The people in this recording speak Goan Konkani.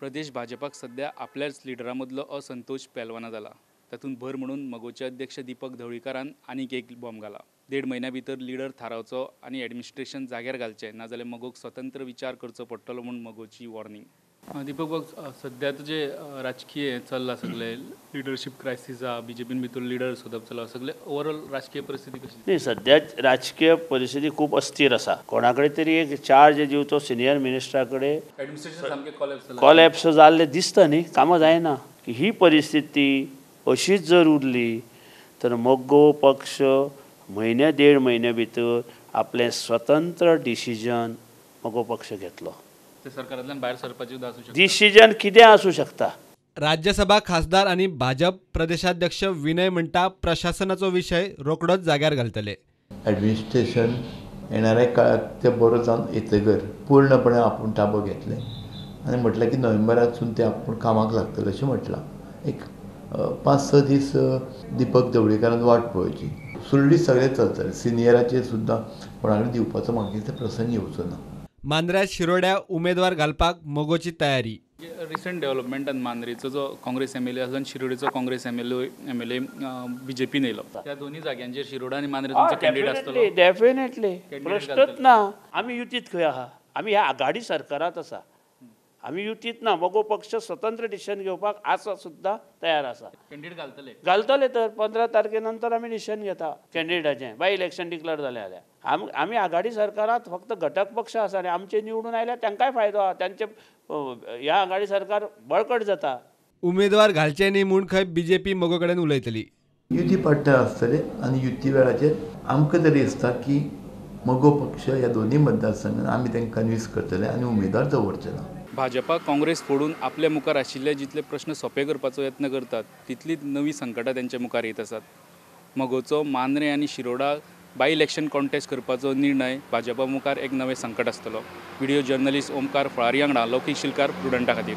प्रदेश भाजपाक सध्या आपल्याच लिडरां मदलो असंतोष पेलवाना जाला. तातूंत भर म्हणून मगोचे अध्यक्ष दीपक ढवळीकारान आनीक एक बॉम्ब घाला. 1.5 म्हयन्या भितर लिडर थारावचो आनी एडमिनिस्ट्रेशन जाग्यार घालचें, नाजाल्यार मगोक स्वतंत्र विचार करचो पडटलो म्हूण मगोची वॉर्निंग. दीपक बाब, सध्या तुजें राजकीय चल्लां सगळें, लिडरशीप क्रायसीस आहा, बीजेपीन भितर लिडर सोदप चल्लां, सगळें ओवरऑल राजकीय परिस्थिती कशी? न्ही, सद्या राजकीय परिस्थिती खूब अस्थिर आसा. कोणा कडेन तरी एक चार्ज दिवचो सिनियर मिनिस्टरा कडेन. एडमिनिस्ट्रेशन सामकें कॉलॅप्स जालां. कॉलॅप्स जाल्लें दिसता न्ही, कामां जायना. ही परिस्थिती अशीच जर उरली तर मगो पक्ष म्हयन्या 1.5 म्हयन्या भितर आपलें स्वतंत्र डिसिजन मगो पक्ष घेतलो. सरकारांतल्यान भायर सरपाची आसूं शकता. डिसिजन कितें आसूं शकता. राज्यसभा खासदार आनी भाजप प्रदेशाध्यक्ष विनय म्हणटा प्रशासनाचो विशय रोखडोच जाग्यार घालतले. एडमिनिस्ट्रेशन येणाऱ्या काळात ते बरो जावन येतगर पूर्णपणे आपूण ताबो घेतले आनी म्हटलें की नोव्हेंबरातसून ते आपूण कामाक लागतले अशें म्हटलां. एक 5-6 दीस दीपक ढवळीकारान वाट पळोवची. सुरळीत सगळें चलतलें. सिनियराचेर सुद्दां कोणाकूय दिवपाचो म्हाका दिसता प्रसंग येवचो ना. मांद्र्या शिरोड्या उमेदवार घालपाक मगोची तयारी. रिसंट डेव्हलपमेंटान मांद्रेचो जो काँग्रेस एम एल ए आसलो आनी शिरोडेचो काँग्रेस एम एल ए बीजेपीन येयलो, त्या दोनूय जाग्यांचेर शिरोडा आनी मांद्रे तुमचो कॅन्डिडेट आसतलो. डेफिनेटली, प्रश्नच ना. आमी युतीत खंय आहा, आमी ह्या आघाडी सरकारांत आसा, आमी युतीत ना. मगो पक्ष स्वतंत्र डिसिजन घेवपाक आसा सुद्दां तयार आसा. कॅन्डिडेट घालतले? घालतले तर 15 तारखे नंतर आमी डिसिजन घेता कॅन्डिडेटाचें. बाय इलेक्शन डिक्लेअर जालें जाल्यार आमी आघाडी सरकारांत फक्त घटक पक्ष आसा आनी आमचे निवडून आयल्यार तांकांय फायदो आहा, तांचे ह्या आघाडी सरकार बळकट जाता. उमेदवार घालचे न्ही म्हूण खंय बीजेपी मगो कडेन उलयतली. युती पार्टनर आसतले आनी युती वेळाचेर आमकां तरी दिसता की मगो पक्ष ह्या दोनूय मतदारसंघान आमी तांकां कन्विन्स करतले आनी उमेदवार दवरचे ना. भाजपा काँग्रेस फोडून आपल्या मुखार आशिल्ले जितले प्रश्न सोंपे करपाचो यत्न करतात तितलीच नवी संकटां तेंच्या मुखार येत आसात. मगोचो मांद्रें आनी शिरोडा बाय इलेक्शन कॉन्टेस्ट करपाचो निर्णय भाजपा मुखार एक नवें संकट आसतलो. व्हिडिओ जर्नलिस्ट ओमकार फळारी वांगडा लौकीक शिलकार, प्रुडंटा खातीर.